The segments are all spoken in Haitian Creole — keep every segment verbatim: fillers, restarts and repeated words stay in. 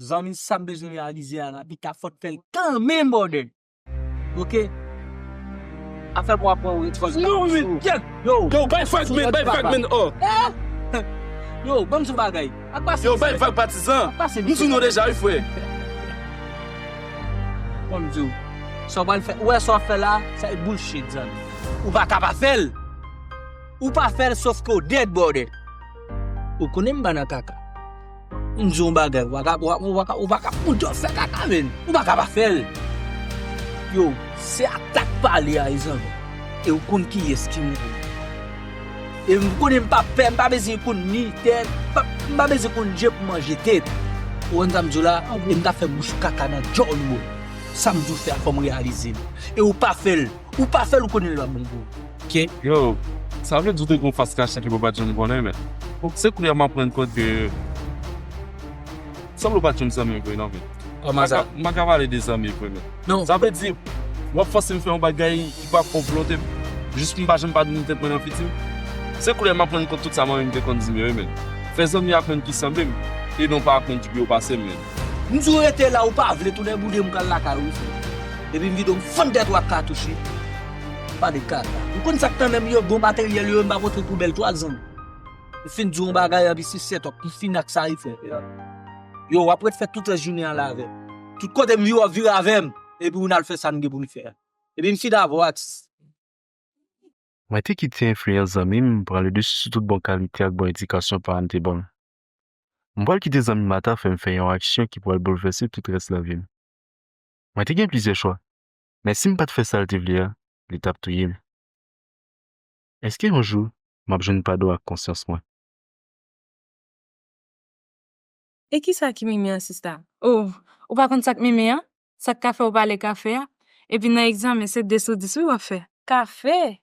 Zanmi, sa m bezwen reyalize a la, pita fò n fè l kanmenm, brother. Oke? Afè pou aprann ou ret fò l. Non, men, kèt! Yo, yo, bay vag, men, bay vag, men, oh! Eh! Yo, ban m di w bagay. Ak pase. Yo, bay vag, patizan. M di w non deja, wi, frè. Ban m di w. Sa w pral fè, ou wè sa w ap fè la, sa e bullshit, zanmi. Ou pa ka pa fè l. Ou pa fè l, sòf ke w dead, brother. Ou konnen m pa nan kaka. M di w yon bagay, ou pa ka, ou pa, ou pa ka, ou pa ka, ou dwe fè kaka, men. Ou pa ka pa fè l. Yo, se atak pale a, zanmi. E ou konn kiyès ki mouri. E m konnen m pa pè, m pa bezwen konn ni tèt, m pa, m pa bezwen konn je pou manje tèt. Ou konn sa m di w la? E m ta fè bouch kaka nan djòl ou. Sa m di w fè a, fò m reyalize l. E ou pa fè l. Ou pa fè l, ou konnen l pa bon pou ou. Oke? Yo, sa vle di w te gon fas kache ke papa John konnen, men. Se kounye a m ap rann kont ke sanble w pa t janm zanmi m vre, non, men. Kòman sa? M pa ka, m pa ka pale de zanmi vre, men. Non. Sa vle di, w ap fòse m fè yon bagay ki pa kont volonte m, jis pou m pa janm padone tèt mwen nan fiti. Se kounye a m ap rann kont tout sa manmi m te konn di m yo, wi, men. Fè zanmi ak moun ki sanble m, e non pa ak moun ki pi wo pase m, men. M di w rete la, ou pa vle, tounen boule m pral lakay ou, wi, frè. Epi m vide w, m fann tèt ou ak katouch, wi. Pale kaka. Ou konn sa k nan men m yo, bon materyèl yo, m pa pote poubèl twa zanmi. M fin di w yon bagay, epi se sèt òk, m fin ak sa, wi, frè. Yo, w ap ret fè tout rès jounen an la avè m. Tout kote m vire, w ap vire avè m. Epi ou n al fè sa n gen pou n fè a. Epi m fin avè w ak Mwen te kite enfliyans zanmi m pran ledesi sou tout bon kalite ak bon edikasyon paran m te ban m. M pral kite zanmi m ata fè m fè yon aksyon ki pral boulvèse tout rès lavi m. Mwen te gen plizyè chwa, men si m pa t fè sa l te vle a, li t ap touye m. Èske yon jou, m ap jwenn padon ak konsyans mwen? E kisa ki mimi an, sista? Oh, ou pa konn sa k mimi an? Sa k ka fè w pale kafe a? Epi nan egzamen, se de sou dis wi w ap fè. Kafe?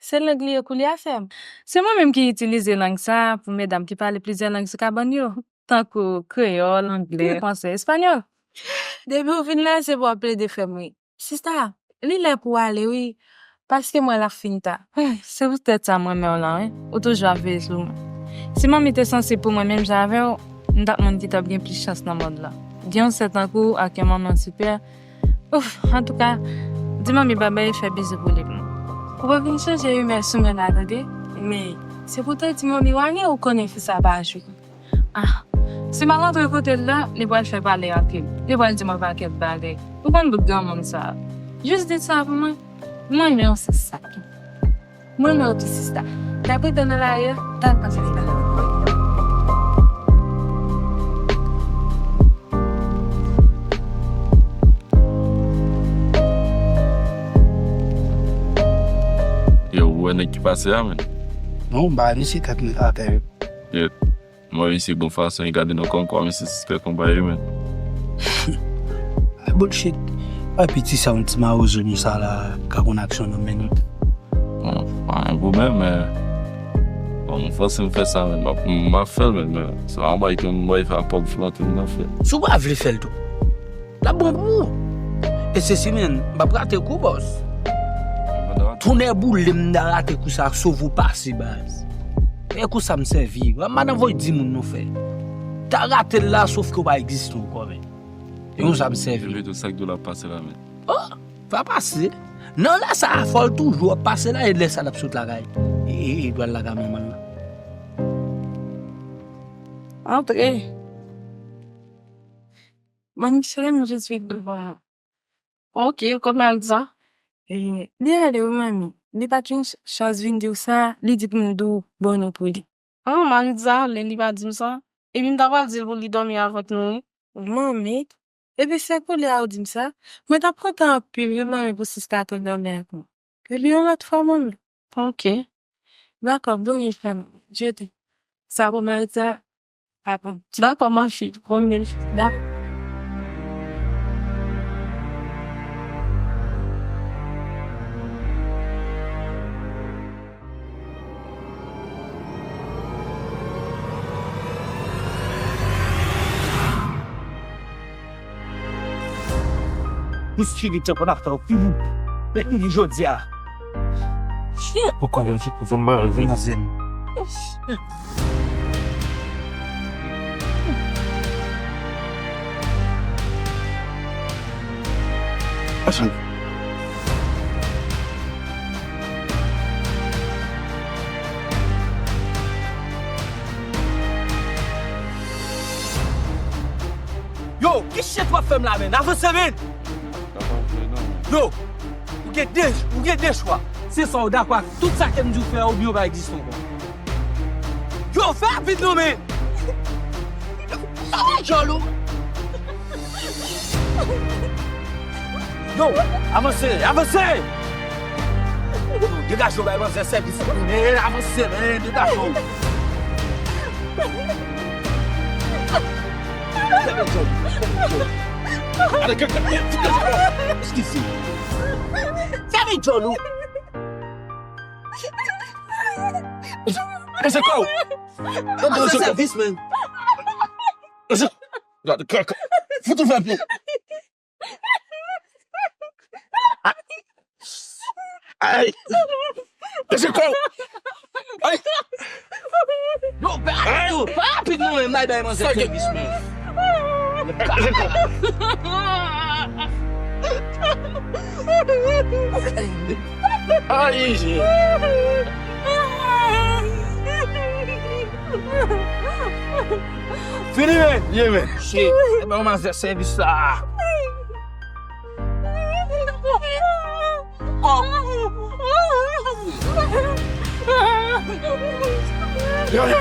Se lang li ye koulye a, sè m. Se mwen menm ki itilize lang sa a pou medam ki pale plizyè lang sou kabann yo, tankou kreyòl, anglè, fransè, espanyòl. Depi w vin la, se pou w ap plede fè m ri. Sista, li lè pou w ale wi, paske m wè l ap fin ta. Se poutèt sa m renmen w lan wi, ou toujou ap veye sou mwen. Si manmi te sansib pou mwen menm jan avè w, m t ap moun ki t ap gen plis chans nan mond lan. Gen yon sè tankou w ak yon manman sipè. Ouf, antouka, di manmi babay e fè bizou pou li pou mwen. Ou pa vin chanje imè sou mwen la tande, men se pou w te di manmi w ale ou konnen fi sa pa jwe. Ah, si m al antre kote l la, li pral fè pale anpil. Li pral di m yon pakèt bagay. Ou konn bout granmoun sa a. Jis di sa pou mwen. M renmen w se sa. M renmen w tou sista. N ap rete nan lari a, n al pase li la. Yo, ou wè nèg ki pase a, men? Non, m pa wè misye tèt li atè. Yo. Mwen resi gon fason e gade nan kòm kòm se sispèk yon bagay men. Ay bullshit. Ay piti sa yon ti mawozo nou sa la ka konn aksyon nan men nou. Bon, pa gen pwoblèm men bon mwen fòse m fè sa men m ap fè l men men se pa yon bagay ke m bay fè ak pwòp volonte m nan fè. Si w pa vle fè l tou. L ap bon pou ou. E se si men m p ap rate kou bòs. Tonnè boule m ta rate kou sa sove w pase baz. E kou sa m sèvi. Wè m pa nan voye di moun non frè. Ta rate l la sof ke w pa egziste ankò men. E kou sa m sèvi. Mete w sak dou l ap pase la men. Oh! Pa pase. Nan lè sa a fò l toujou ap pase la e lè sa l ap sot lakay. E e e pral lakay manman l la. Antre. Manmi chere m jis vin devan an. Ok, kòman l di sa? Li ale wi manmi. Li pa t jwenn chans vin di w sa, li di pou m di w bon non pou li. An, manmi di sa, lè li pa di m sa. Epi m ta pral di l pou li dòmi avèk nou wi. Manmi, epi se koulye a ou di m sa? Mwen t ap kontan anpil wi manmi pou sista te dòmi avèk mwen. Epi yon lòt fwa manmi. Ok. Dakò, dòmi frè m. Je t'aime. Sa pou mari sa. Dakò, ma fille. Bon, men. Dakò. Pou spirit an konn ap fè w fini jodi a. Ou konnen se pou mari vin zen. Sou. Yo, ki shit w ap fè m la, menn? Avanse, menn! Yo, ou gen de, ou gen de chwa. Se swa w dakò ak tout sa ke m di w fè a, oubyen w pa egziste ankò. Yo, fè rapid non, menn! Sa va djòl ou? Yo, avanse, avanse! Yo, degaje w, bay manzè sèvis. Men, avanse, men, degaje w. Fèmen djòl ou, fèmen djòl ou. Ale, kaka, men, fout degaje w. Eskize. Fèmen djòl ou. Mwen se kò w. Mwen se sèvis, men. Mwen se, gade, kaka. Fout ou fè pou. Ay! Mwen se kò w. Ay! Yo, pa, yo, pa rapid non, men, bay, bay manzè sèvis, men. Mwen se kò w. Ay, je. Fini, men. Ye, men. Shit. E ban manzè sèvis la. Yo, yo.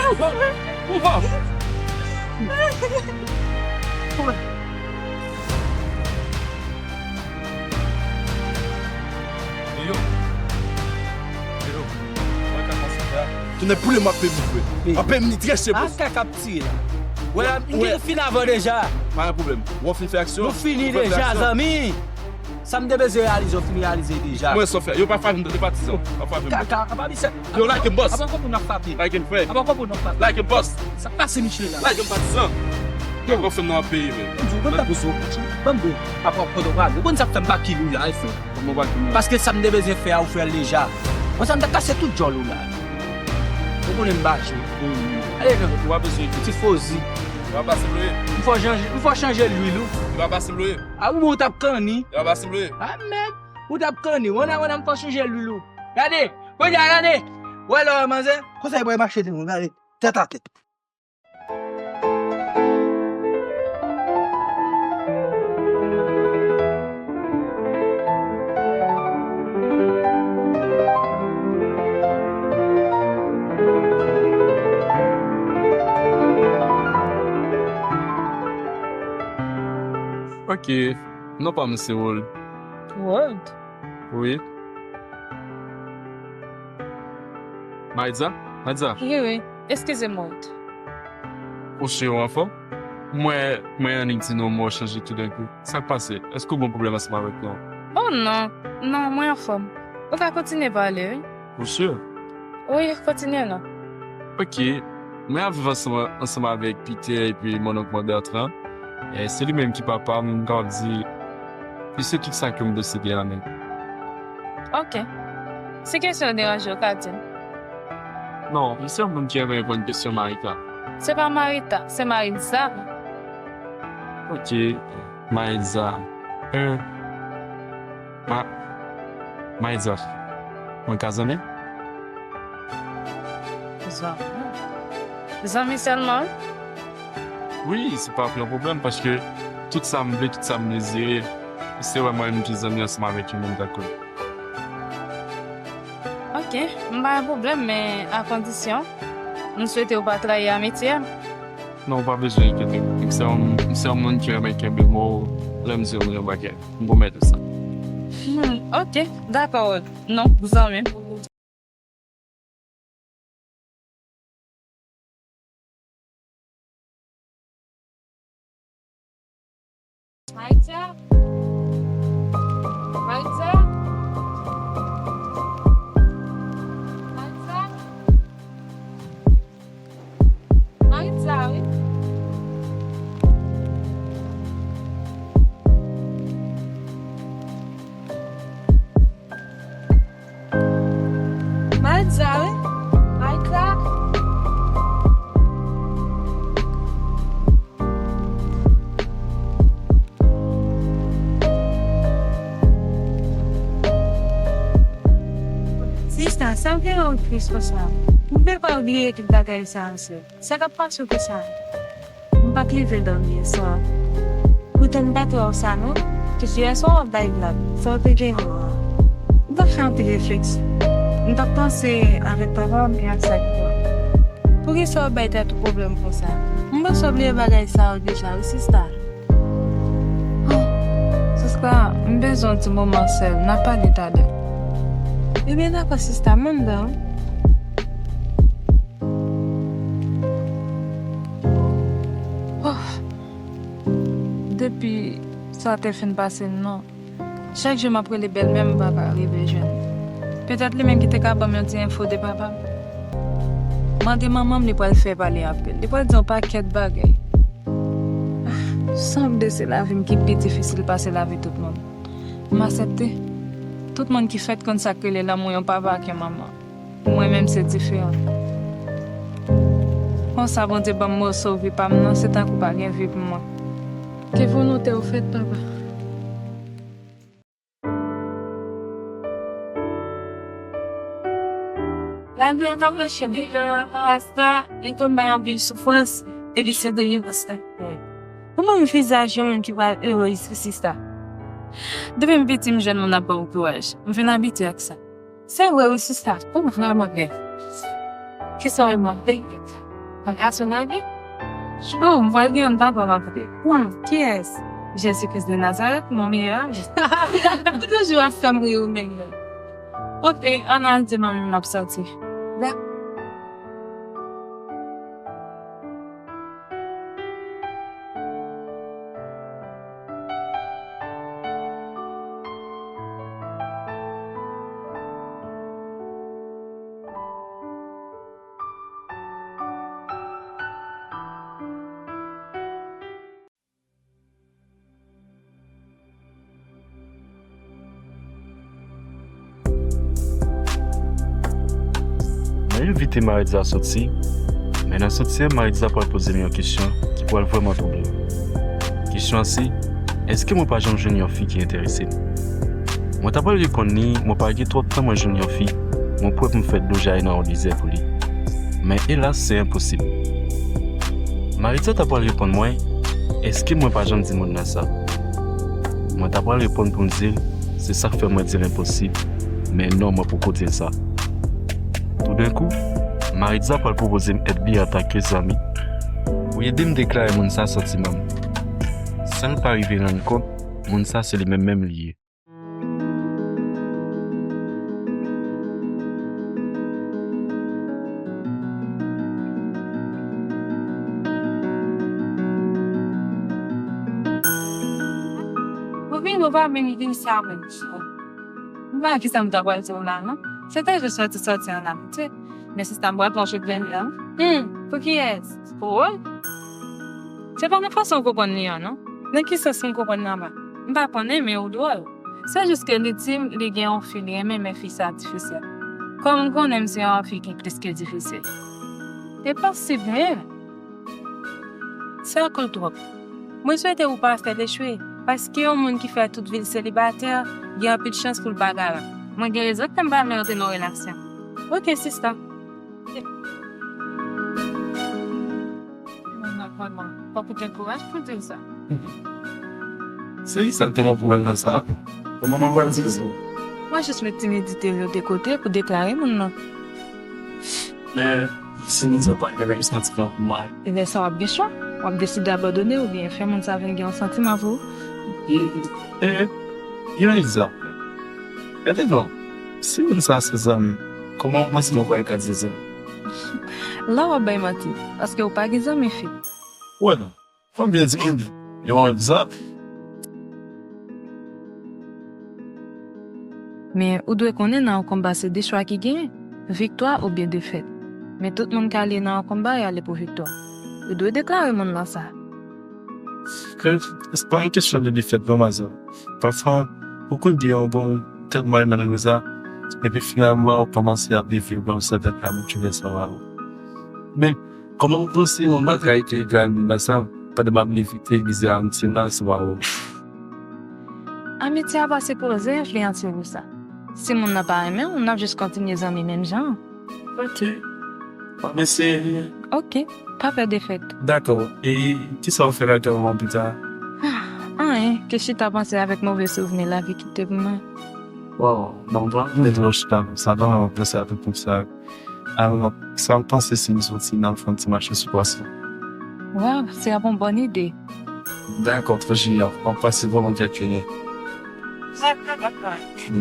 Ou bon. Yo. Yo. Mwen ka konsèy la. Tounen poule m ap pemi vre. M ap pemi trè serye, bòs. Kaka k ap tiye la. Wè, m gen fin avè w deja. Pa gen pwoblèm. Ou fin fè aksyon. Nou fini deja, zanmi. Sa m te bezwen reyalize, w fin reyalize deja. Mwen sa w fè. Yo pa fache m, tande patizan. Pa fache m. Kaka, apa misye. Yo, like m, bòs. Apa konprann w ap frape. Like m, frè. Apa konprann w ap frape. Like m, bòs. Sa k pase misye la? Like m, patizan. Yo, konfèm nan peyi, men. Ban m di w, ban m tap bozo. Ban m di w. Apa w ap kontan prale. Ou konn sa k fè m pa kill ou la, e frè. Kòman w pa kill mwen? Paske sa m te bezwen fè a, ou fè l deja. Konsa m t ap kase tout djòl ou la. Ou konnen m pa jwe. Ale, non. Ou pa bezwen. Ti fozi. Ou pa pase m loye. M fò chanje, m fò chanje lwil ou. Ou pa pase m loye. A ou menm ou t ap kanni. Yo pa pase m loye. A mèd. Ou t ap kanni. Wè nan, wè nan, m fò chanje lwil ou. Gade. Wè gade. Wè lè w wè manzè. Konsa e pral mache tèt ou, gade. Tèt a tèt. Ok. Non pa m se Rod. Rod? Wi. Maritza? Maritza? Wi, wi. Eskize m, Rod. Ou si w anfòm? Mwen, mwen annik di nou mwen chanje toudenkou. Sa k pase? Èske w gen pwoblèm ansanm avèk nou? Oh non. Non, mwen anfòm. Ou ka kontinye pale, wi. Ou si? Wi, kontinye non. Ok. Mwen ap viv ansanm, ansanm avèk Peter epi monnonk mwen Bertrand. E se li menm ki papa m, m kapab di, li se tout sa ke m posede a menm. Ok. Si kesyon an deranje w, ka di m. Non, m se yon moun ki renmen reponn kesyon Marita. Se pa Marita, se Maritza. Ok, Maritza. Euh, Ma-, Maritza. Mwen ka zanmi? Zanmi? Zanmi sèlman, wi. Wi, se pa yon pwoblèm, paske tout sa m vle, tout sa m dezire, se wè mwen menm ki zanmi ansanm avèk yon moun tankou l. Ok, m pa gen pwoblèm, men a kondisyon, m swete w pa trayi amitye a. Non, ou pa bezwen enkyete w. M se yon, m se yon moun ki renmen kenbe mo, lè m di yon moun yon bagay, m pwomèt ou sa. Hmm, ok, dakò. Non, zanmi m. Maritza? Maritza? Maritza? Maritza, wi. Maritza, wi. Maritza. Sa w gen yon tris konsa. M vle fè w bliye tout bagay sa yo, sè. Sa k ap pase w konsa? M pa t leve dòmi yè swa. Poutan m pa t wè w sa non. Depi yè swa w ap bay blag. Sa w te gen yo a? M t ap fè anpil refleksyon. M t ap panse avèk papa m e ak sa k pou. Poukisa w bay tèt ou pwoblèm konsa? M panse w bliye bagay sa yo deja wi sista. Oh, sista, m bezwen yon ti moman sèl. N a pale talè. Ebyen dakò sista, m anndan wi. Oh. Depi sa te fin pase m non. Chak jou m ap rele bèlmè m pa ka rive jwenn. Petèt li menm ki te ka ban m yon ti enfo de papa m. Mande manman m li pral fè pale anpil. Li pral di yon pakèt bagay. Ah, sanble se lavi m ki pi difisil pase lavi tout moun. M aksepte. Tout moun ki fèt konn sa k rele lanmou yon papa ak yon manman. Pou mwen menm se diferan. Konsa Bondye ban m moso vi pa m nan, se tankou pa gen vi pou mwen. Ke volonte w fèt, papa. Lavi an t ap mache byen nan plas la, li konn bay anpil soufrans, epi se delivrans la. Ou menm vizaj yon moun ki pral ere wi sista. Depi m piti m jwenn moun ap ban m kouraj. M vin abitye ak sa. Se vre wi sista, ou vrèman bèl. Kisa w mande? Yon gason nan vi? Oh, m pral gen yon papa m ap rele. Kiyès? Jezi Kris de Nazarèt, mon meyè ami. Ou toujou ap fè m ri ou menm. Ok, ann al di manmi m n ap sòti. Dakò. Mwen envite Maritza soti, men nan soti an, Maritza pral poze m yon kesyon ki pral vrèman twouble m. Kesyon an se, èske mwen pa janm jwenn yon fi ki enterese m? Mwen ta pral reponn li, mwen pa gen twòp tan mwen jwenn yon fi, mwen prè pou m fè dlo jayi nan yon dezè pou li. Men elas, se enposib. Maritza ta pral reponn mwen, èske mwen pa janm di moun nan sa? Mwen ta pral reponn pou m di l, se sa k fè mwen di l enposib, men non, mwen poko di l sa. Toudenkou, Maritza pral pwopoze m èd li antanke zanmi. Pou ede m deklare moun sa santiman m. San l pa rive rann kont, moun sa se li menm menm li ye. Ou vin, ou pa vin, vin sa menm. M pa wè kisa m ta pral di w la non. Se te jis sòti sòti an abitye. Men sista m pral pran chik vennde an. Hmm, pou kiyès? Pou ou? Se pa nan fason w konprann li an non. Nan ki sans m konprann nan pa? M pa konnen, men ou dwòl. Se jis ke li di m li gen yon fi li renmen, men fi sa difisil. Kòm m konnen m se yon fi ki plis ke difisil. E posib menm. Sa kou twòp. Mwen swete ou pa fè l echwe, paske yon moun ki fè tout vi l selibatè gen anpil chans pou l pa galan. Mwen gen rezon k fè m pa vle antre nan relasyon. Ok, sista. Fòk ou gen kouraj pou di l sa. Se li sa k te nan pwoblèm nan sa. Kòman mwen pral di l sa? Mwen jis met timidite m yo de kote pou deklare moun nan. Men, si moun sa pa gen menm santiman pou mwen. Lè sa w ap gen chwa. W ap deside abandone oubyen fè moun sa vin gen yon santiman pou ou. E, e, yon egzanp. Gade non, si moun sa se zanmi, kòman w panse mwen pral ka di l zanmi? La w ap bay manti, paske ou pa gen zanmi fi. Wè non. Fò m byen di moun, yon egzanp. Men, ou dwe konnen nan yon konba se de chwa ki genyen, viktwa oubyen defèt. Men tout moun k ale nan yon konba, y ale pou viktwa. Ou dwe deklare moun lan sa. Ke, se pa yon kesyon de defèt non, madam. Pafwa, ou konn gen yon bon tèt mwen nan reza, epi finalman, ou kòmanse ap devye ban sèten abitid sa w. Men, kòman w panse yon bagay te egal nan sa, pandan m ap leve te vize a yon ti nas wawo? Amitye a pa sipoze enfliyanse ou sa. Si moun nan pa renmen w, n ap jis kontinye zanmi menm jan. Ok. M ap eseye. Ok. Pa pè defèt. Dakò. E kisa w fè lakay ou an pita? Anyen, ke chita panse avèk move souvni lavi kite pou mwen. Waw, m pa vle twò chita konsa, m pa vle panse avèk tout sa. Alò, sa w panse si nou soti n al fè yon ti mache sou plas la? Waw, se ap yon bòn ide. Dakò, trè jenyal. M ap pase bò nan kèk minit.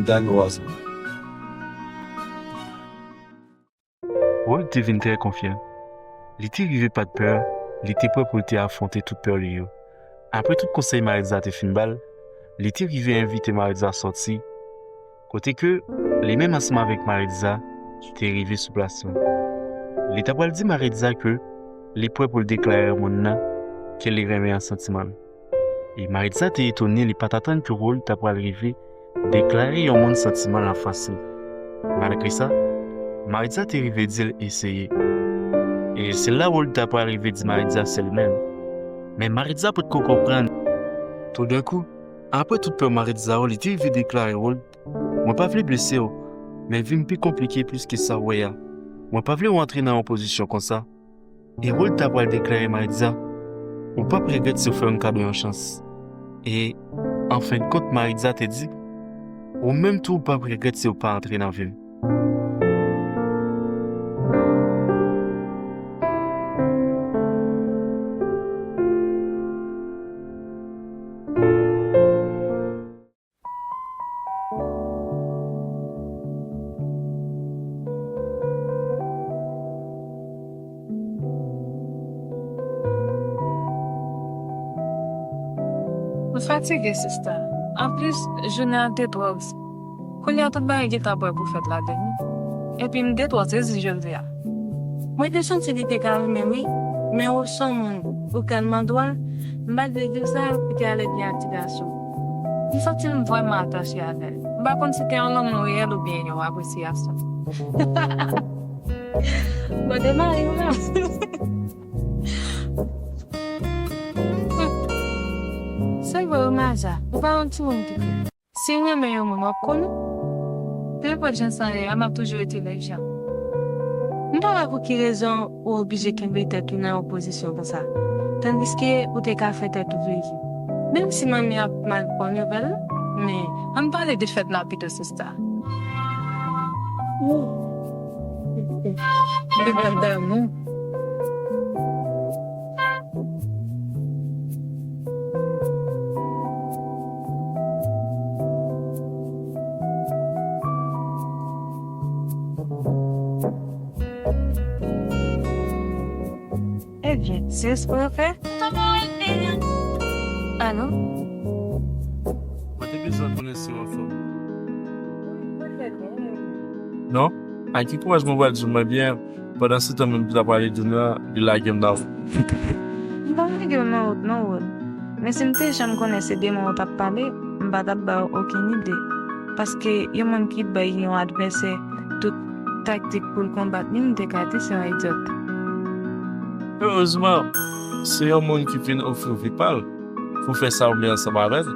Dakò, Azman. Rold te vin trè konfyan. Li te rive pa t pè, li te prè pou l te afwonte tout pè li yo. Apre tout konsèy Maritza te fin ba l, li te rive envite Maritza sòti, kote ke li menm ansanm avèk Maritza te rive sou plas lan. Li ta pral di Maritza ke li prè pou l deklare moun nan ke li renmen an santiman l. E Maritza te etone, li pa t atann ke Rold ta pral rive deklare yon moun santiman l anfas li. Malgre sa, Maritza te rive di l eseye. E se la Rold ta pral rive di Maritza se l menm. Men Maritza potko konprann. Toudenkou, apre tout pè Maritza yo, li te rive deklare Rold, mwen pa vle blese w, men vi m pi konplike plis ke sa w wè a. Mwen pa vle w antre nan yon pozisyon konsa. E Rold ta pral deklare Maritza, ou p ap regrèt si w fè yon kado yon chans. E, anfendkont, Maritza te di, ou menm tou ou p ap regrèt si w pa antre nan vi m. M fatige, sista. Anplis, jounen an te twò di. Kounye a tout bagay gentan prè pou fèt la, Deni. Epi m te twò sezi jodi a. Mwen te santi li te ka renmen m wi, men ou se yon moun ou tèlman dwòl, m pa t vle di w sa pou te alède ak ti gason. M santi m vrèman atache avè l. M pa konn si te yon lanmou reyèl oubyen yon apresyasyon. Mwen te mare w la. Se vre wi, Maritza, ou pa yon timoun pito. Si w renmen yon moun, w ap konn ou. Peu importe jan sa ye a, m ap toujou rete lèjan. M pa wè pou ki rezon ou oblije kenbe tèt ou nan yon pozisyon konsa, tandiske ou te ka fè tèt ou plezi. Menm si manmi ap mal pran nouvèl, men ann pale de fèt la pito, sista. Nouvèl damou. Ebyen, se espre w fè? Alo? Mwen te bezwen konnen si w anfòm. Non? Ak ki kouraj mwen pral di w mwen byen, pandan se tan menm ki ta pral ede nou an, li lage m nan wout. M pa lage w nan wout non, Rod. Men si m te janm konnen se de mwen ou t ap pale, m pa t ap ba w okenn ide. Paske yon moun ki bay yon advèsè tout taktik pou l konbat li, m te ka di se yon idyòt. Erezman, se yon moun ki vin ofri vi pa l pou fè sa w vle ansanm avè l.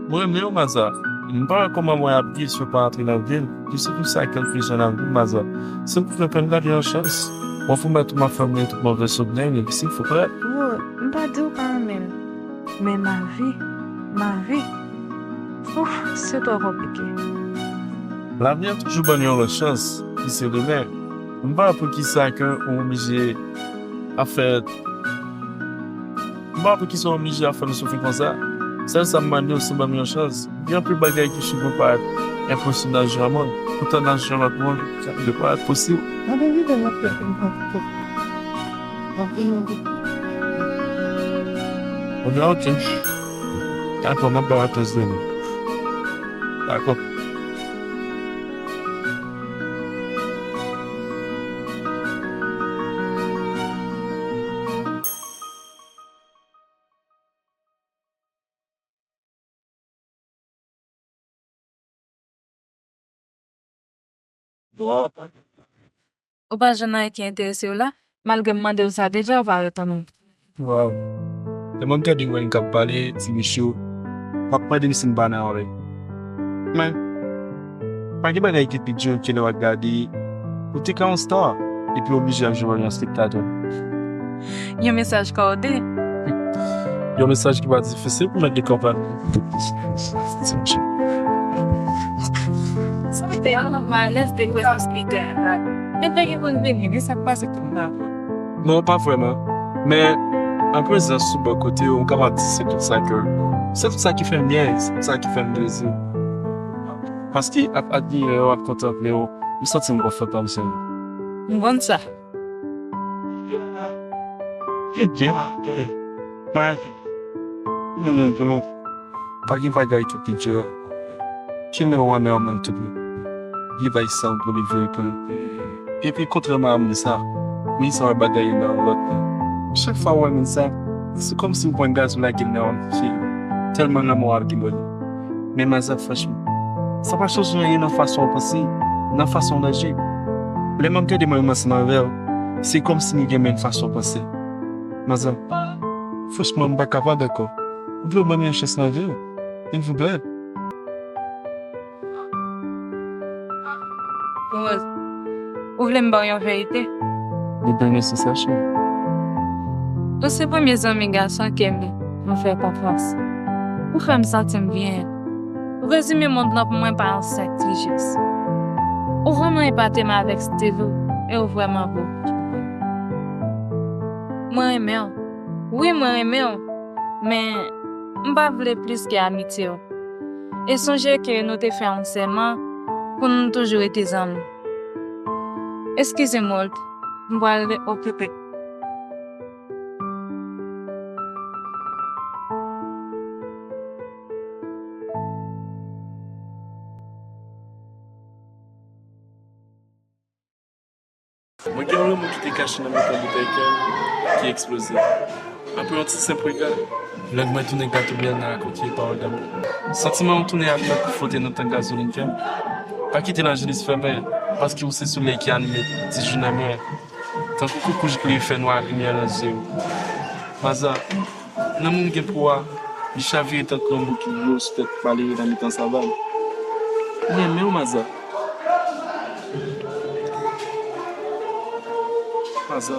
Mwen renmen w, Maritza. M pa wè kòman mwen ap di si w pa antre nan vi m. Ki se pou sa kèlkeswa nan vi m, Maritza. Se pou fè fè m gade yon chans. Mwen pwomèt ou m ap fè bliye tout move souvni m, silvouplè. Rod, m pa di w pa renmen m. Men Mavi, Mavi, ouf, se twò konplike. Lavi an toujou ban nou yon lòt chans, ki se demen. M pa wè poukisa ke ou oblije ap fè M pa wè poukisa w oblije ap fè m soufri konsa. Sèl sa m mande w, se ban m yon chans. Gen anpil bagay ki sou pou parèt enposib nan je yon moun, poutan nan je yon lòt moun, yo parèt posib. Mwen te vide m ap fè m konfyans. Ebyen, oke. Dakò, m ap ba w atann de nou. Dakò. Ou pa jwenn anyen ki enterese w la? Malgre m mande w sa deja, ou pa reponn mwen. Waw. Lè mwen gade Wayne k ap pale, ti mesye, m ap mande m si m pa nan erè. Men, Pa gen bagay ki pi di ke lè w ap gade ou te ka yon star epi w oblije ap jwe wòl yon spektatè. Yon mesaj kòde. Yon mesaj ki pa difisil pou mete kanpay. Sa te an malèz de wè spektatè. Men pa gen moun vini, men sa k pase kounye a? Non, pa vrèman. Men, an prezans ou bò kote w, m kapab di se tout sa ke, se tout sa ki fè m byen, se tout sa ki fè m plezi. Paske ap admire w, ap kontanple w, m santi m konfòtab, sè. M konn sa. Pa gen bagay ki pi di ke lè w renmen yon moun tout viv ak sa w pou li vle pou li. Epi, kontrèman a moun sa, moun sa wè bagay yo nan yon lòt. Chak fwa w wè moun sa, se kòmsi w pran gaz ou lage l nan yon fye. Tèlman lanmou a vin bò li. Men Maza, franchman, sa pa chanje anyen nan fason w panse, nan fason w aji. Lè m ap gade mwen menm ansanm avè w, se kòmsi nou gen menm fason panse. Maza, franchman, m pa kapab ankò. M vle w ban m yon chans nan vi w, silvouplè. Rose, ou vle m ba w yon verite? Li pa nesesè, cheri. Ou se premye zanmi gason ke m, m fè konfyans. Ou fè m santi m byen. Ou rezime mond lan pou mwen pa yon senp ti jès. Ou vrèman epate m avèk stil ou, e ou vrèman bo. Mwen renmen w. Wi, mwen renmen w, men m pa vle plis ke amitye w. E sonje ke nou te fè yon sèman pou nou toujou rete zanmi. Eskize m, Walt, m pral okipe. Mwen gen yon lanmou ki te kache nan mitan boutèy kè m ki eksploze. Apre yon ti senp rega, lang mwen tounen gato myèl nan rakonte pawòl damou. Santiman w tounen ak lòt ki flote nan tank gazolin kè m. Pa kite lanjelis fèmen, paske w se solèy ki anime ti jounen mwen. Tankou koukouj klere fènwa ak limyè nan zye w. Maza, lanmou m gen pou w a, li chavire tankou yon boukit dlo sou tèt malere nan mitan savann. Mwen renmen w, Maza. Maza.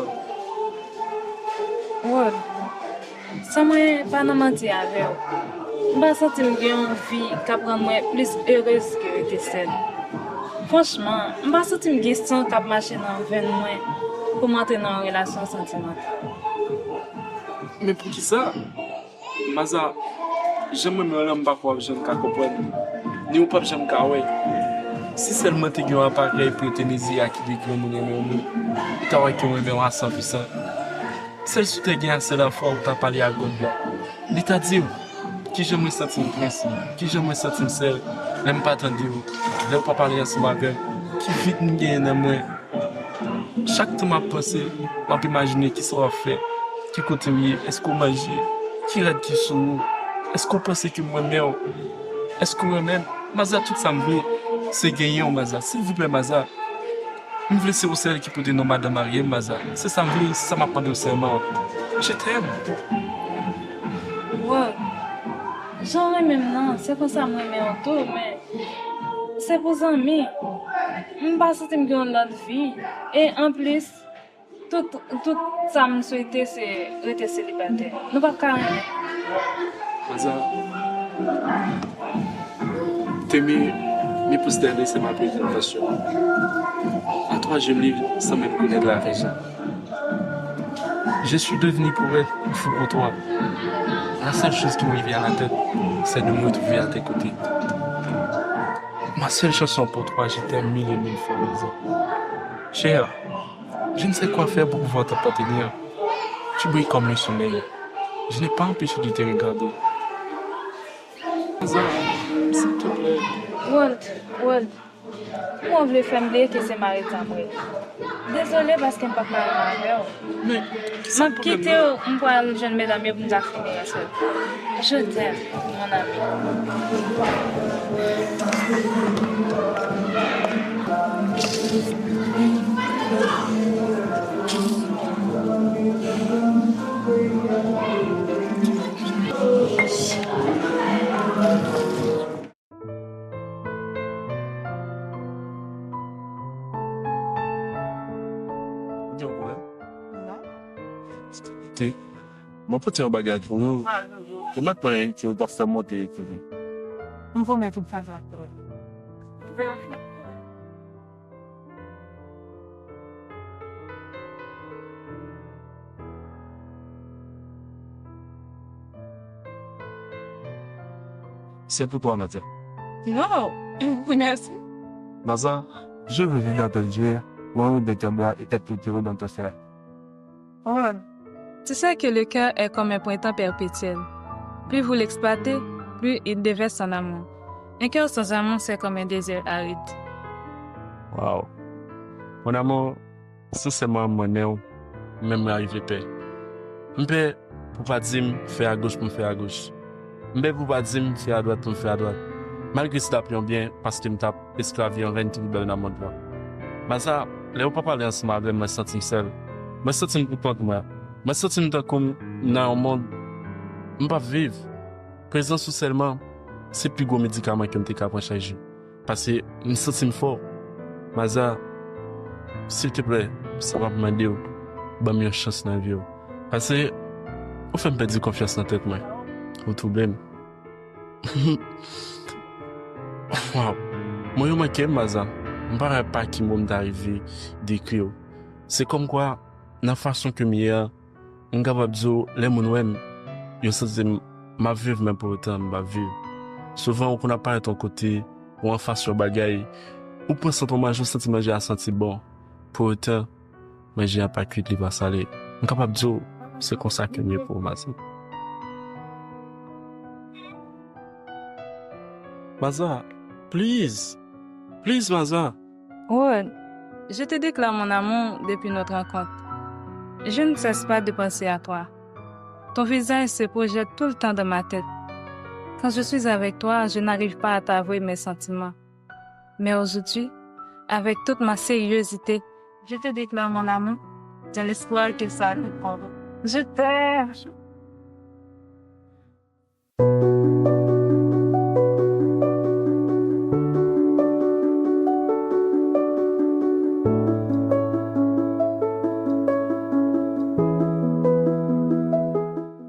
Wòl, san mwen pa nan manti avè w, m pa santi m gen yon vi k ap rann mwen plis erez ke rete sèl. Franchman, m pa santi m gen san k ap mache nan venn mwen pou m antre nan yon relasyon santimantal. Men poukisa? Maza, jan m renmen w lan, m pa kwè w ap janm ka konprann, ni w p ap janm ka wè. Si sèlman te gen yon aparèy pou yo te mezire a ki de granmoun renmen yon moun, ou ta wè ke w renmen w a san pou san. Sèl si w te gen ase lafwa ou ta pale ak God la. Li ta di w, kijan mwen santi m prensib, kijan mwen santi m sèl, lè m pa tande w, lè w pa pale ansanm avè m, ki vid m genyen nan mwen. Chak tan m ap panse, m ap imajine kisa w ap fè, ki kote w ye, èske w manje, ki rad ki sou ou, èske w panse ke m renmen w, èske w renmen m? Maza, tout sa m vle, se genyen w, Maza. Silvouplè, Maza. M vle se ou sèl ki pote non madanm marye m, Maza. Se sa m vle, se sa m ap mande w sèlman. Je t'aime. Wòl, jan w renmen m nan, se konsa m renmen w tou, men se pou zanmi. M pa santi m gen yon lòt vi. E anplis, tout, tout sa m swete se rete selibatè. Nou p ap ka renmen. Maza, t'aimer me pousse d'aller, c'est ma plus grande passion. À toi, je me livre sans même connaître la raison. Je suis devenu pour être fou pour toi. La seule chose qui me vient à la tête, c'est de me retrouver à tes côtés. Ma seule chanson pour toi, je t'aime mille et mille fois, Maza. Chère, je ne sais quoi faire pour pouvoir t'appartenir. Tu brilles comme le soleil. Je n'ai pas empêché de te regarder. Maza, s'il te plaît. Walt, Walt, kòman w vle fè m bliye ke se mari Tamre? Dezole paske m p ap ka renmen avè w. Men, m ap kite w, m pral jwenn medam yo pou m ta fini ansanm. Je t'aime, mon ami. Mwen pote yon bagay pou nou. Ou mèt mwen ki w t ap fè monte epi. M pwomèt ou pa sa. C'est pour toi, Nadia. Non, merci. Maza, je veux venir dans ton jeu, mon de ton bras et être tout heureux dans ton sein. Ron, tu sais que le cœur est comme un printemps perpétuel. Plus vous l'exploitez, plus il déverse son amour. Un cœur sans amour, c'est comme un désert aride. Wow. Mon amour, sensèman, mwen renmen w, men mwen rive pè. M pè pou w pa di m fè agoch pou m fè agoch. M pè pou w pa di m fè adwat pou m fè adwat. Malgre si t ap yon byen, paske m t ap esklav yon rèn ki pi bèl nan mond lan. Maza, lè ou pa pale ansanm avè m, mwen santi m sèl. Mwen santi m pou kont mwen. Mwen santi m tankou m nan yon mond m p ap viv. Prezans ou sèlman, se pi gwo medikaman ke m te ka pran chak jou. Paske m santi m fò. Maza, silteplè, sa m ap mande w, ban m yon chans nan vi w. Paske ou fè m pèdi konfyans nan tèt mwen. Ou twouble m. Waw. Mwen yo manke m, Maza. M pa wè pa ki mo m ta rive dekri w. Se kòmkwa, nan fason ke m ye a, m kapab di w, lè moun wè m, yo santi m, m ap viv, men pou otan, m p ap viv. Souvan, ou konn ap parèt yon kote, ou anfas yon bagay, ou pran sant yon manje, ou santi manje a santi bon. Pou otan, manje a pa kwit, li pa sale. M kapab di w, se konsa ke m ye pou ou, Maza. Maza, please. Please, Maza. Ron, je te déclare mon amour depuis notre rencontre. Je ne cesse pas de penser à toi. Ton visage se projette tout le temps dans ma tête. Quand je suis avec toi, je n'arrive pas à t'avouer mes sentiments. Mais aujourd'hui, avec toute ma sériosité, je te déclare mon amour, dans l'espoir que ça te convainc. Je t'aime.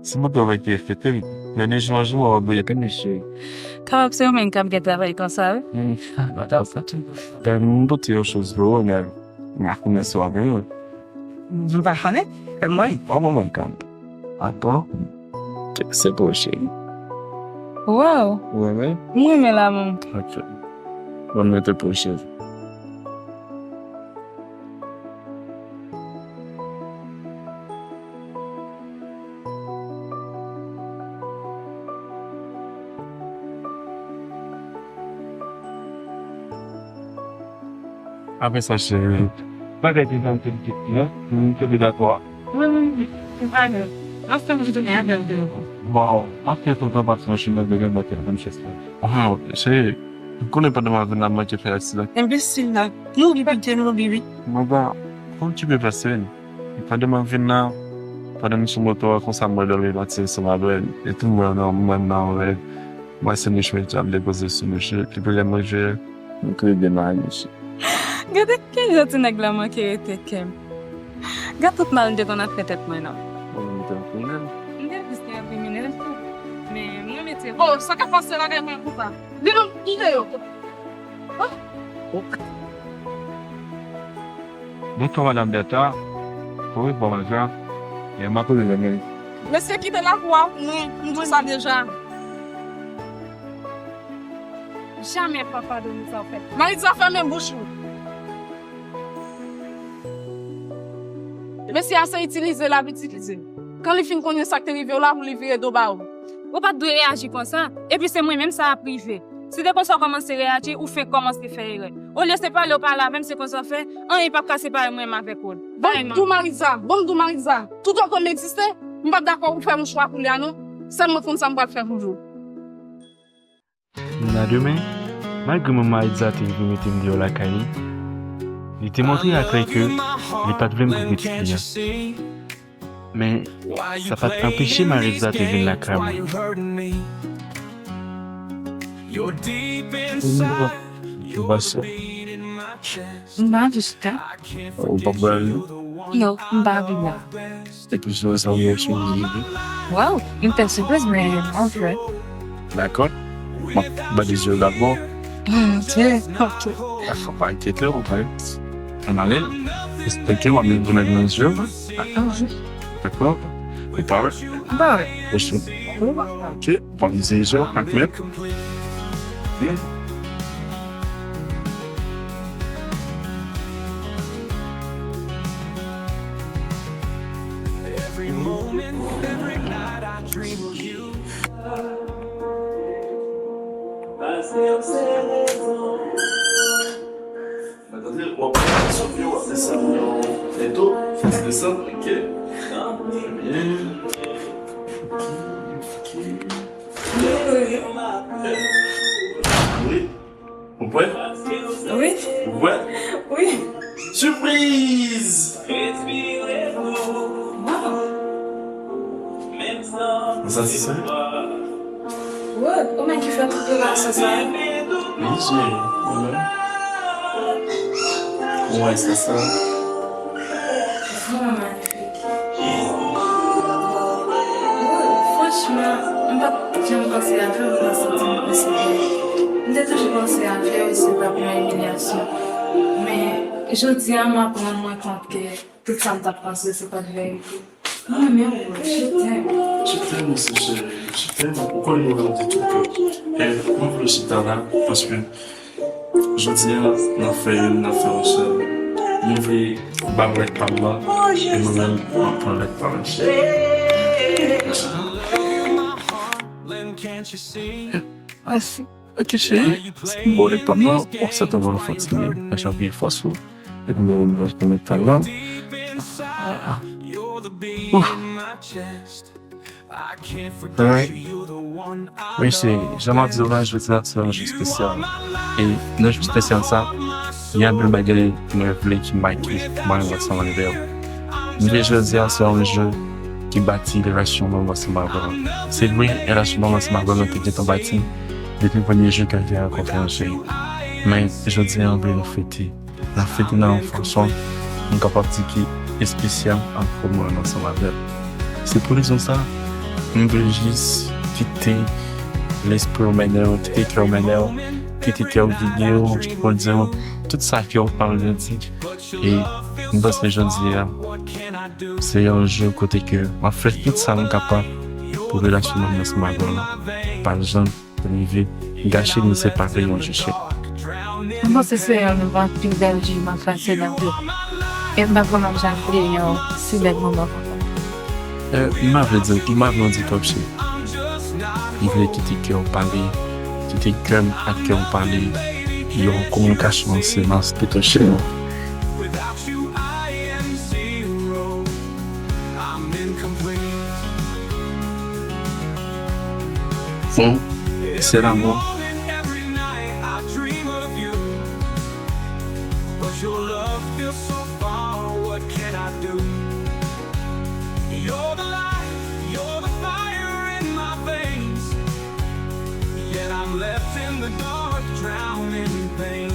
Se mwen ki te fete l. Men ni jan jou w ap bliye tou, mesye. Kapab se ou menm k ap gen travay konsa, wi. Mwen pote yon choz pou ou, men m a konnen si w ap renmen. M pa konnen. Fè m wè. Ban mwen mwen kanm. Atann. Se pou ou, cheri. Waw. Ou renmen? M renmen lanmou. Ok. Ban m mete pou ou, cheri. Apre sa, cheri, bagay ki jan te di, non? Mwen te dakò. Wi, wi, wi. Se pa grè. Ansanm, nou tounen avè l. Waw, apre tout anpasman, cheri, mwen bezwen mwen telefòn chèf la. Waw, cheri, ou konnen pandan m ap vin la, m manke fè aksidan. Enbesil la. Nou oubli pete, nou oubli, wi. Mwen pa, fò m kipe pase. Pandan m ap vin la, pandan m sou moto a, konsa m wè Dorley pati ansanm avè l. Epi m wè nan, m wè nan rèv. M wè se mouch mwen ki ap depoze sou mouch li. Epi lè m rive, m tou de mari mouch li. Gade ki jan ti nèg la manke rete kè m. Gad tout mal m te konn ap fè tèt mwen non. Mwen menm te yon kriminèl. M te plis ke yon kriminèl tou. Men mwen mete. Oh, sa k ap pase lakay mwen konsa? Di nou, kite yo. Bonswa, Madame Bertha. Wi, bonswa. E, m ap rele men. Mesye, kite lakou a pou mwen, m di w sa deja. Jamè papa Donisa w fè. Maritza, fèmen bouch ou. Mesye a se itilize l ap itilize. Kan li fin konnen sa k te rive w la, pou li vire do ba ou. Ou pa t dwe reyaji konsa. Epi se mwen menm sa ap rive. Si te konsa w kòmanse reyaji, ou fenk kòmanse fè erè. Olye se pale w pale avè m, se konsa w fè, anyen p ap ka separe mwen menm avèk ou. Bon, m di w Maritza, bon, m di w Maritza, toutotan m egziste, m p ap dakò ou fè yon chwa koulye a non. Sèl mwen konn sa m pral fè pou ou. Nan demen, malgre manman Maritza te rive mete m deyò lakay li, li te montre aklè ke li pa t vle m pou pitit li an. Men, sa pa t anpeche Maritza te vin lakay mwen. Ou pa sè. M pa jis ta. Ou pa pral. Non, m pa vin la. Epi sou sa ou sou. Waw, m te sipriz, men m antre. Dakò. M ap balize yo dabò. Hmm, ok, ok. Dakò, pa enkyete w, pa. Ann ale. Respekte w, ap vin tounen nan je w. Dakò. Ou pare? M pare. Osi. Ok. Balize yo ak men. Every moment, every night I dream of you. Pase m se rezon. Mwen tande w ap desann yo, w ap desann yo. Eto, desann, ok. Trè byen. Ok. Wi. Ou prè? Wi. Ou prè? Wi. Sipriz! Waw. Ou satisfè? Wi, ou menm ki fè tout preparasyon sa yo? Wi, se ou menm. Ou wè sa, sa? Vrèman manifik. Franchman, m pa t janm panse avyè m ta santi m posede. M te toujou panse avyè se t ap yon imilyasyon. Men, jodi a, m ap rann mwen kont ke tout sa m t ap panse, se pa t verite. Mwen renmen w, je t'aime. Je t'aime aussi, chérie. Je t'aime. Ou konnen mwen renmen w de tout cœur. E mwen vle chita la, paske jodi a, n ap fè youn, n ap fè yon sèl. Mwen vle ba w lèt pa m nan, e mwen menm, mwen pran lèt pa w, cheri. Mèsi. Ok, cheri. Bon, lèt pa m nan, w ap santi w fòs, men jan vye fòs ou. Epi mwen, mwen, mwen, mwen, talè. Ouf. Alright. Wi, se jan m ap di w la, jodi a se yon jou espesyal. E nan jou espesyal sa, gen anpil bagay mwen vle ki make mwen ansanm avè w. M vle jodi a se yon jou ki bati relasyon mwen ansanm avè w. Se vre, relasyon mwen ansanm avè w te gentan bati depi premye jou ke m te rankontre w, cheri. Men jodi a, m vle nou fete. N ap fete nan yon fason m kapab di ki espesyal antre mwen ansanm avè l. Se pou rezon sa, m vle jis kite lespri w mennen w, kite kè w mennen w, kite kè w gide w, pou di w tout sa ke w pa vle di. E m panse jodi a, se yon jou kote ke m ap fè tout sa m kapab pou relasyon mwen ansanm avè w la pa janm rive gache ni separe yon jou cheri. M panse se youn nan pi bèl jou m ap pase nan vi m. E m pa kwè m ap janm bliye yon si bèl moman konsa. E, m pa vle di, m pa vle w di twòp cheri. M vle kite kè w pale, kite kè m ak kè w pale, yon kominikasyon an silans pito cheri. Bon, se lanmou. But your love feels so far, what can I do? You're the light, you're the fire in my veins. Yet I'm left in the dark, drowning in pain.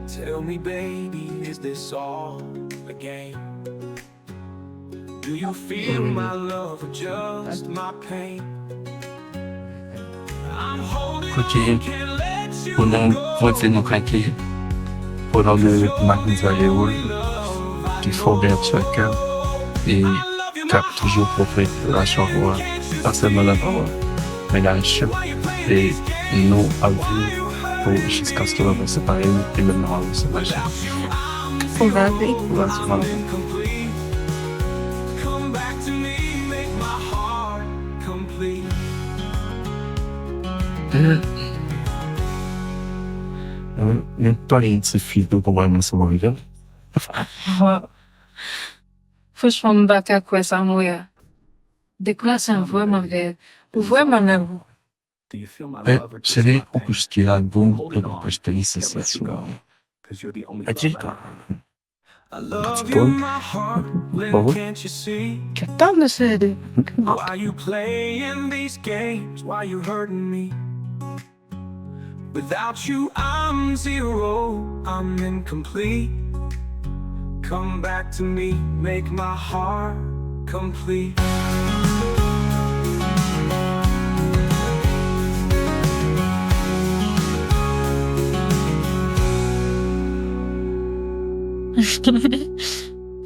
Tell me, baby, is this all a game? Do you feel my love or just my pain? Ok, pou nou vanse nou krake, o non de Makenza Leroy, ki fè w byen sou kè, e k ap toujou pwofè relasyon pou w, pa sèlman nan pawòl, men nan aksyon. E nou ap viv pou jiskaske lanmò separe nou, e menm lanmò separe nou. Pou lavi. Pou lavi. Mwen pa gen ti fi tou pou mwen, mwen se mwen menm. Franchman, m pa ka kwè sa m wè a. Deklarasyon an vrèman bèl. Vrèman nan gou. Men, se li ou kouche album pou nou achte li, se sa sou. Ok. Ti pon. Bon. Kèt tan, mesye. Why you playing these games? Why you hurting me? Without you, I'm zero, I'm incomplete. Come back to me, make my heart complete.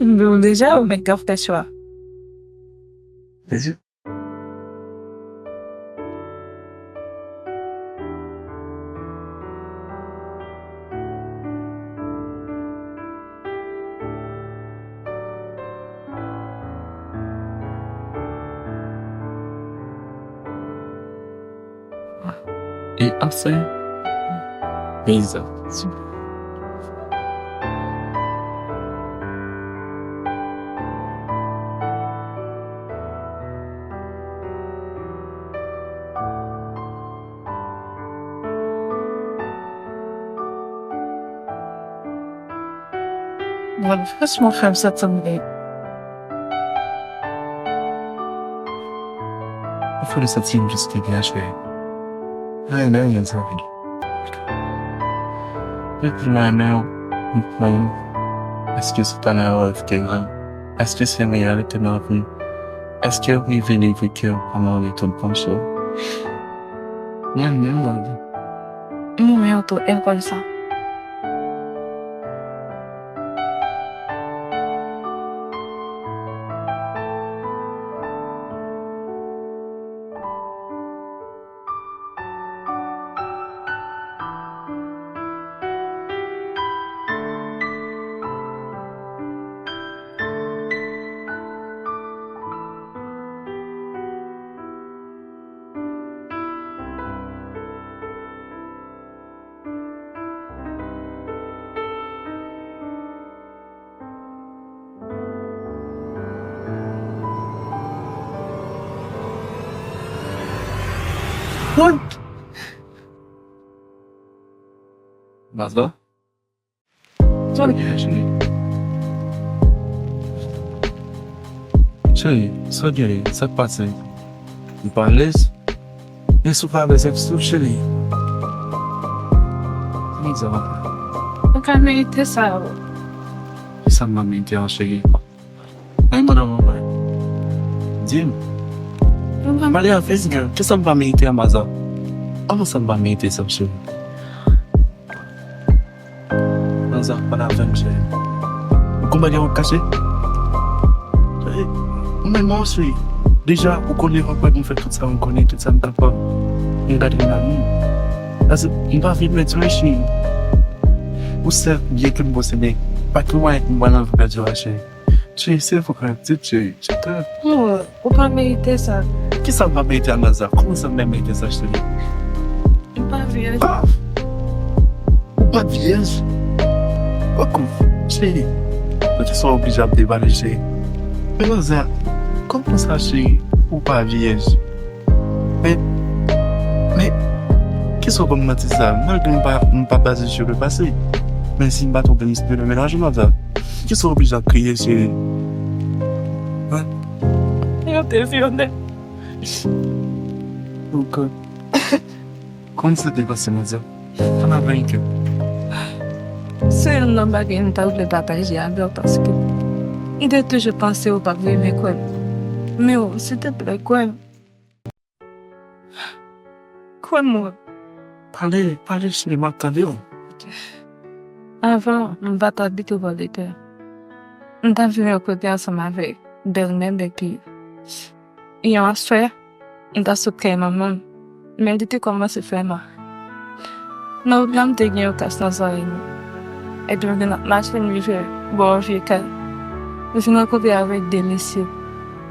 Bon, deja, ou mèt ka fè chwa. E ap fè peyizan. Mwen, franchman, fè m santi m byen. Ou fè m santi m jis te byen, cheri. Ay, men, men, sa vin. Depi m renmen w, m kwè w. Èske se pa nan rèv ke m ye? Èske se reyalite nan vi? Èske w rive leve kè w pou mwen retou panse w? Mwen menm, Bondye. M renmen w tou, e l konn sa. What? Mazda? Sa w gen, cheri? Cheri, sa w gen? Sa k pase? Ou pa alèz? E si w pa alèz, èske w cheri? Lisa. Ou pa merite sa, o. Kisa m pa merite an, cheri? Ay, madanm, anmwey. Di m. Pale avè m, kisa m pa merite an, Mazda? Kòman sa m pa merite sa, cheri? Manzè ap pale avè m, cheri. Ou konprann gen yon kache? Cheri, ou menm ou, cheri. Deja, ou konnen anpwen m fè tout sa m konnen, tout sa m kapab. M gade nan moun. Paske m pa vle pèdi w, cheri. Ou sèl byen ke m posede. Pa gen mwayen pou m anvi pèdi w, cheri. Cheri, silvouplè, pitit cheri, je t'aime. Non, ou pa merite sa. Kisa m pa merite a, Manzè? Kòman sa m pa merite sa, cheri? M pa vyèj. Ah! Ou pa vyèj? Kòman, cheri? Poukisa w oblije ap debale, cheri? Men Manzè, kòman sa, cheri, ou pa vyèj? Men, men, kisa w ban m manti sa? Malgre m pa, m pa baze sou le pase. Men si m pa twonpe m, se de menaj ou, Manzè. Kisa w oblije ap kriye, cheri? Hein? Yo te vyole m. Oh God. Kòman sa te pase, Manzè? Ann ap bay kè. Se youn nan bagay m ta vle pataje avè w paske m te toujou panse ou p ap rive kwè m. Men w, silteplè, kwè m. Kwè m, w. Pale, pale, cheri, m ap tande w. Avan, m pa t abite bò de tè. M t ap viv yon kote ansanm avèk bèlmè m epi yon aswè, m t ap sot kay manman m, men li te kòmanse fè mal. Nan wout la, m te gen yon kas nan zòrèy mwen. Epi m vin ap mache, m rive bò yon vye kay. M vin rankontre avèk de mesye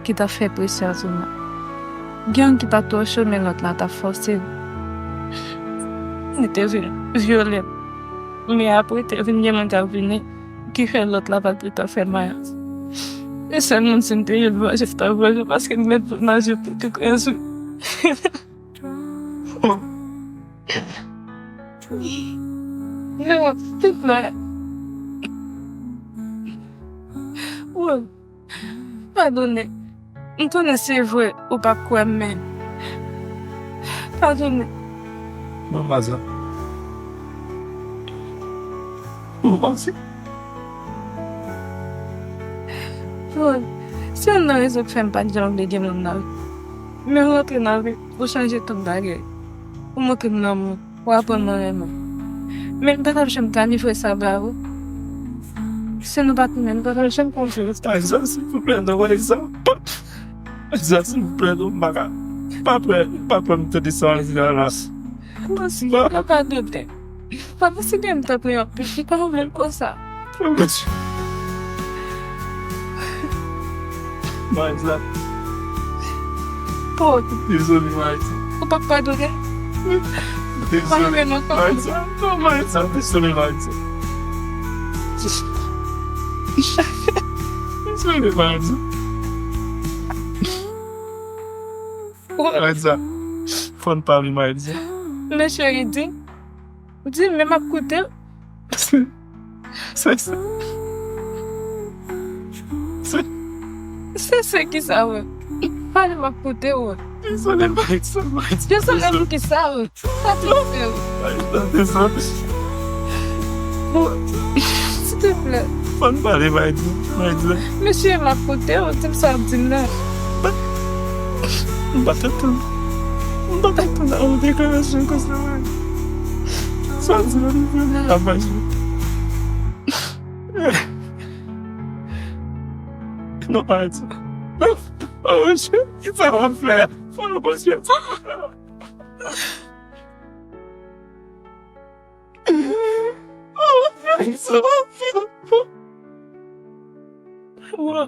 ki t ap fè presyon sou mwen. Gen youn ki pa t twò cho, men lòt la t ap fòse l. Li te vin vyole m. Men apre, te vin gen moun k ap vini, ki fè lòt la pa t gentan fè mal. E sèl moun si m te ye l vanje, m t ap vanje paske m mèt pou manje pou tou kran sou. Non, silteplè. Padone. M konnen se vre ou p ap kwè m, men padone. Non, Manzè. Ou panse? Bon, se youn nan rezon k fè m pa t janm vle gen moun nan. Men w rantre nan vi m, ou chanje tout bagay. Ou montre m lanmou, ou aprann mwen renmen. Men m pa t ap janm planife sa ba ou. Si nou pa t renmen, m pa t ap janm konfye. Maritza, silvouplè, non, Maritza. Maritza, silvouplè, non, m pa ka. M pa prè, m pa prè m tande sa Maritza la. Mwen si, m pa ka dote. Pa posib, m t ap ri anpil, li pa renmen l konsa. Maritza. Paul. Dezole, Maritza. Ou p ap padone? Dezole, Maritza. Non, Maritza, dezole, Maritza. Dezole, Maritza. Maritza, fò n pale, Maritza. Men cheri, di. Di, men m ap koute w. Se, se, se, se, se, se kisa, wè? Pale, m ap koute w. Dezole, Maritza, Maritza, dezole. Dezole pou kisa, wè? Sa te fè w. Maritza, dezole. Bon, silteplè. Fò n pale, Maritza, Maritza. Mesye, m ap koute w, di m sa w ap di m nan. M pa t atann. M pa t atann a yon deklarasyon konsa, Maritza. Sa w di m nan, Maritza. Non, pa di. Oh, Bondye, kisa w ap fè? Fò nou kontinye. Oh, Bondye. Wa.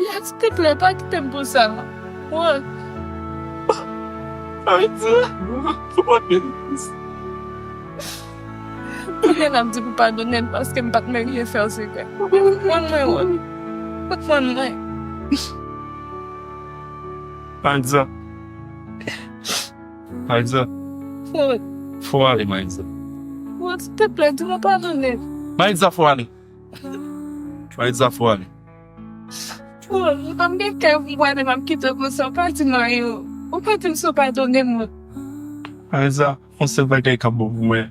Ya, silteplè, pa kite m pou sa. Wa. Bondye. Konnen l ap di pou padone l paske m pa t merite fè l sekrè. Konprann mwen, Rod. Konprann mwen. Maritza. Maritza. Rod. Fò ale, Maritza. Rod, silteplè, di mwen padone l. Maritza, fò ale. Maritza, fò ale. Rod, m pa gen kè pou m prale, m ap kite w konsa, w pa di m anyen. Ou pa di m si w padone m, Rod. Maritza, yon sèl bagay k ap bon pou mwen.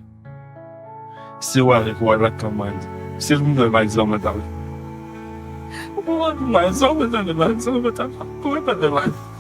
Si w ale, pou w al lakay mwen. Si w vin wè Maritza, mwen ta wè. Maritza, mwen ta wè, Maritza, mwen ta wè. Mwen ta wè, Maritza.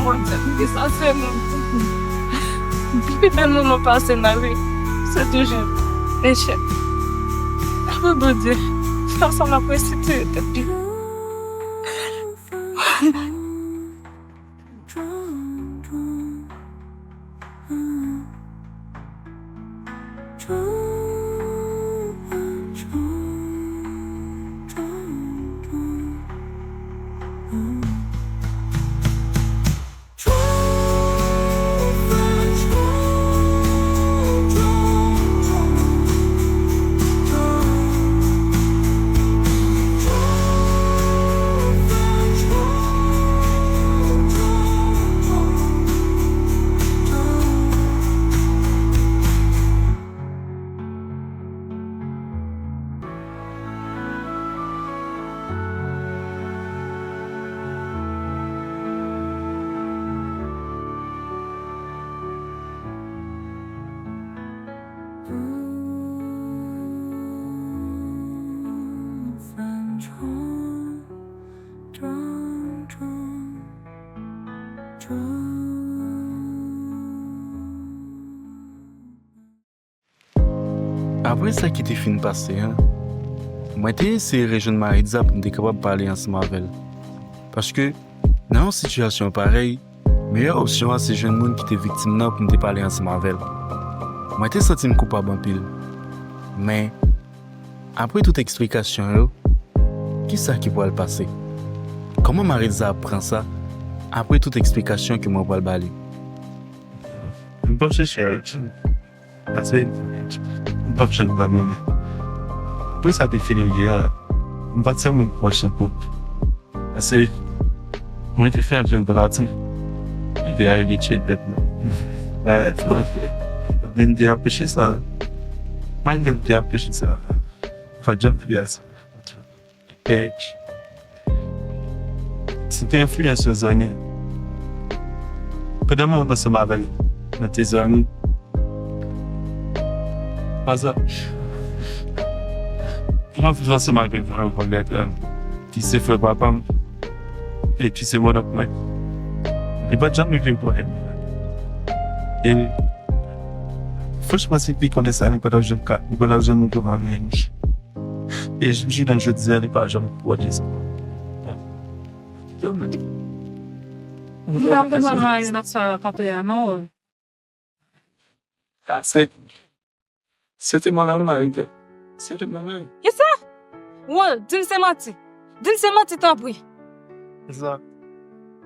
Mwen di, pi sa se nou. Pi bèl moman pase nan vi, se toujou echèk. Apre Bondye, fè ansanm ap resitire tèt li. Apre sa ki te fin pase an, mwen te eseye rejwenn Maritza pou m te kapab pale ansanm avè l. Paske, nan yon sitiyasyon parèy, meyè opsyon an se jwenn moun ki te viktim nan pou m te pale ansanm avè l. Mwen te santi m koupab anpil. Men, apre tout eksplikasyon yo, kisa ki pral pase? Kòman Maritza ap pran sa? apre tout eksplikasyon ke mwen pral ba li. M p ap chèche Richie. Paske m p ap janm pa mwen. Apre sa te fini ye a, m pa t sèlman pwòch ankò. Paske mwen te fè anpil pratik. Mwen te abitye tèt mwen. Men m te ap peche sa. Malgre m te ap peche sa, m pa t janm fè sa. E se te enfliyans yon zanmi. Pandan mwen ansanm avè l, nou te zanmi. Maza, mwen viv ansanm avèk yon kòlèg ki se frè papa m epi se mòn mwen. Li pa t janm rive pran m. E franchman, si li konnen sa, li pa t ap janm ka, li pa t ap janm rive pran m. E jounen jodi a, li pa janm pwodui sa. Li pa bezwen mari nan sa kanpe a, non. Se, se te mwen menm, mari. Se te mwen menm. Kisa? Won, di m se manti. Di m se manti, tanpri. Sa,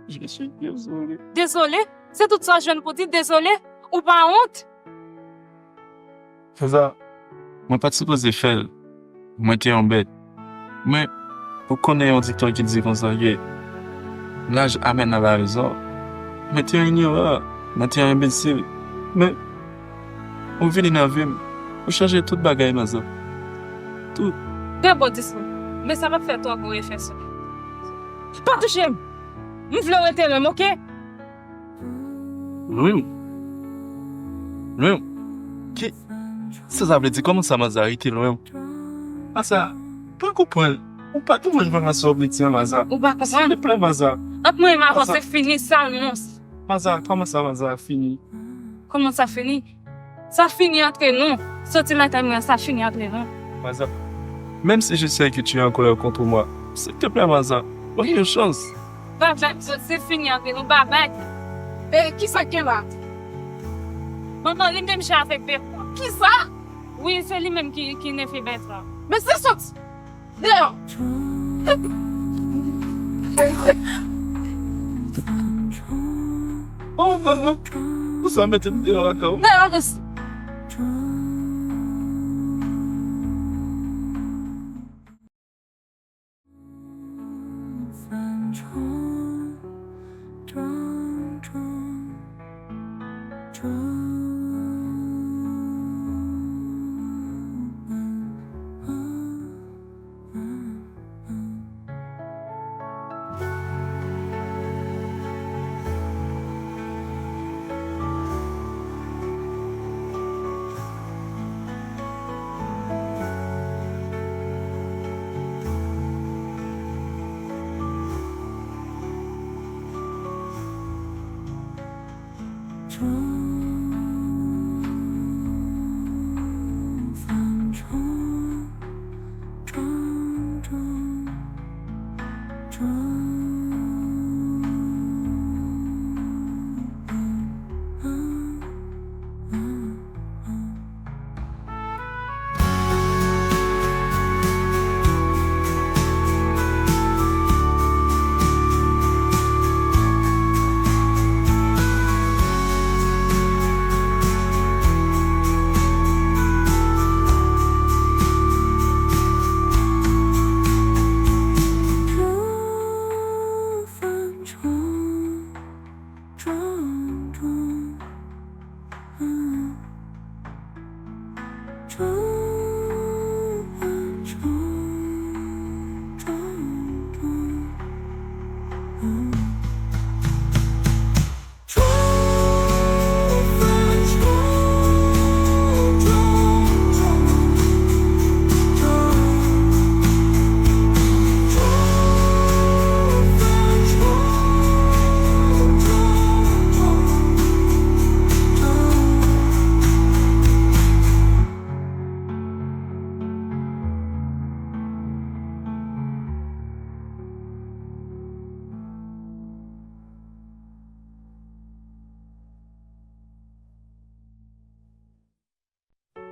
je suis désolé. Dezole? Se tout sa w jwenn pou di, dezole? Ou pa wont? Sezar, mwen pa t sipoze fè l. Mwen te yon bèt. Men, ou konnen yon dikton ki di konsa ke laj amèn a larezon. Mwen te yon inyoran, mwen te yon enbesil. Men, ou vini nan vi m, ou chanje tout bagay, Maza. Tout. Trè bon diskou. Men sa p ap fè twò gwo efè sou mwen. Pa touche m! M vle w rete lwen m, oke? Lwen w? Lwen w? Ki, sa sa vle di? Kòman sa, Maza, rete lwen w? Maza, pa konprann. Ou pa konprann vrèman sa w vle di an, Maza. Ou pa konprann? Silvouplè, Maza. Ant mwen e Marco, se fini, sa anons. Maza, kòman sa, Maza, fini? Kòman sa fini? Sa fini antre nou. Soti lakay mwen, sa fini antre nou. Maza, menm si je sais que tu es en colère contre moi, s'il te plaît, Maza, ban m yon chans. Babay, se fini antre nou, babay. E kisa k gen la? Manman li menm jan avèk bèt la. Kisa? Wi, se li menm ki, ki nève bèt la. Men se soti. Deyò! Oh, manman! Ou sa mete m deyò lakay ou? Deyò, mesi.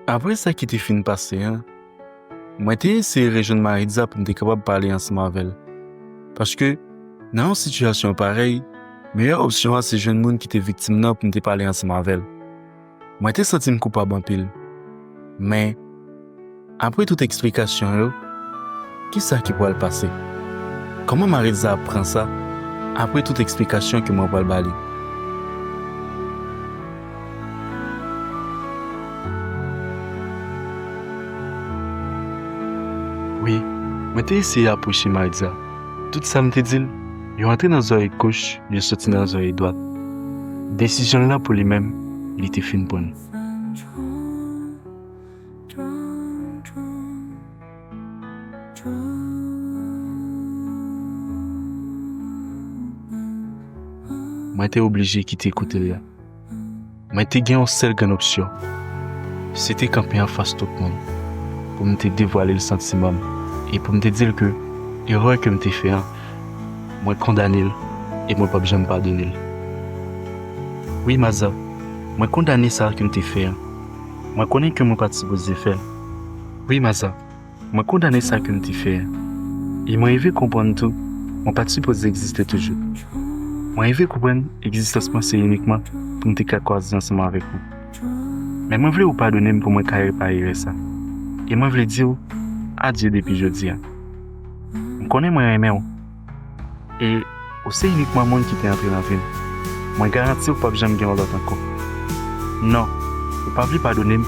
Apre sa ki te fin pase an, mwen te eseye rejwenn Maritza pou m te kapab pale ansanm avè l. Paske, nan yon sitiyasyon parèy, Meyè opsyon an se jwenn moun ki te viktim nan pou m te pale ansanm avè l. Mwen te santi m koupab anpil. Men, apre tout eksplikasyon yo, kisa ki pral pase? Kòman Maritza ap pran sa apre tout eksplikasyon ke mwen pral ba li? Wi, mwen te eseye apwoche Maritza. Tout sa m te di l, yo antre nan zòrèy goch, yo soti nan zòrèy dwat. Desizyon l lan pou li menm, li te fin pran. Mwen te oblije kite kote l la. Mwen te gen yon sèl grenn opsyon. Se te kanpe anfas tout moun, pou m te devwale l santiman m, e pou m te di l ke erè ke m te fè an, mwen kondane l, e mwen p ap janm padone l. Wi, Maza, mwen kondane sa ke m te fè an. Mwen konnen ke mwen pa t sipoze fè l. Wi, Maza, mwen kondane sa ke m te fè a. E mwen rive konprann tou, mwen pa t sipoze egziste toujou. Mwen rive konprann egzistans mwen se inikman pou m te ka kwaze ansanm avèk ou. Men mwen vle ou padone m pou mwen ka repare erè sa. E mwen vle di w adye depi jodi a. M konnen mwen renmen w. E ou se inikman moun ki te antre nan vi m. Mwen garanti w p ap janm gen yon lòt ankò. Non, ou pa vle padone m.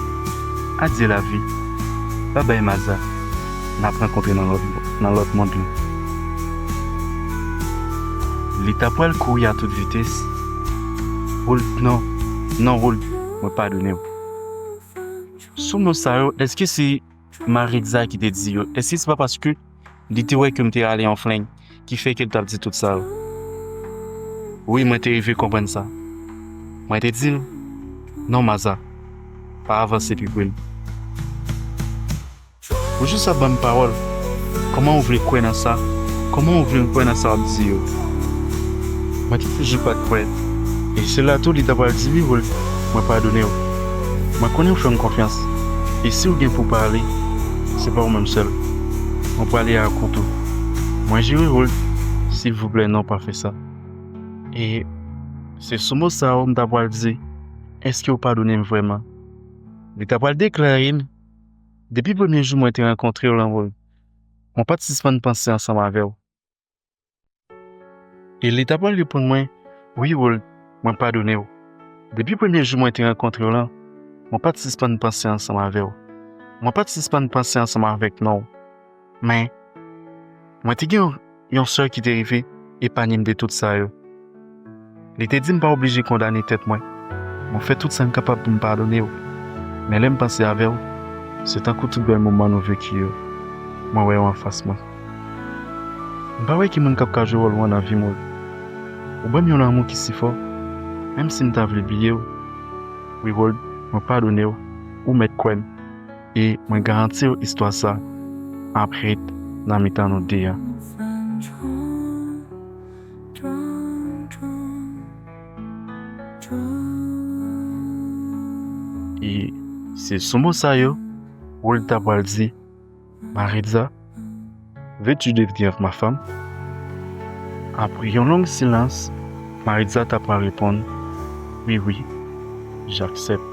Adye lavi. Babay Maza. N ap rankontre nan lòt, nan lòt mond lan. Li ta pral kouri a tout vitès. Wold, non. Non, Wold. Mwen padone w. Sou mo sa yo, èske se Maritza ki te di yo? Èske se pa paske li te wè ke m te rale yon fleng ki fè ke l t ap di tout sa yo? Wi, mwen te rive konprann sa. Mwen te di l, non, Maza, pa avanse pi pre l. Ou jis ap ban m pawòl. Kòman ou vle kwè nan sa? Kòman ou vle m kwè nan sa w ap di yo? Mwen te toujou pa t kwè. E se la tou li ta pral di, wi, Wold, mwen padone w. Mwen konnen w fè m konfyans. E si w gen pou pale, se pa w menm sèl. Mwen prale a kont ou. Mwen jire, Wold, silvouplè, non, pa fè sa. E se sou mo sa yo m ta pral di, èske w padone m vrèman? Li ta pral deklare l, depi premye jou mwen te rankontre w lan, Wold, mwen pa t sispann panse ansanm avè w. E li ta pral reponn mwen, wi, Wold, mwen padone w. Depi premye jou mwen te rankontre w lan, mwen pa t sispann panse ansanm avè w. Mwen pa t sispann panse ansanm avèk non w. Men, mwen te gen yon, yon sè ki te rive epanye m de tout sa yo. Li te di m pa oblije kondane tèt mwen. Mwen fè tout sa m kapab pou m padone w. Men lè m panse avè w, se tankou tout bèl moman nou veki yo, mwen wè yo anfas mwen. M pa wè ki moun k ap ka jwe wòl ou an nan vi m, Wold. Ou ban m yon lanmou ki si fò, menm si m ta vle bliye w. Wi, Wold, mwen padone w, ou mèt kwè m. E mwen garanti w istwa sa ap ret nan mitan nou de a. E se sou mo sa yo, Wold ta pral di, Maritza, veux-tu devenir ma femme? Apre yon long silans, Maritza ta pral reponn, wi, wi, j'accepte.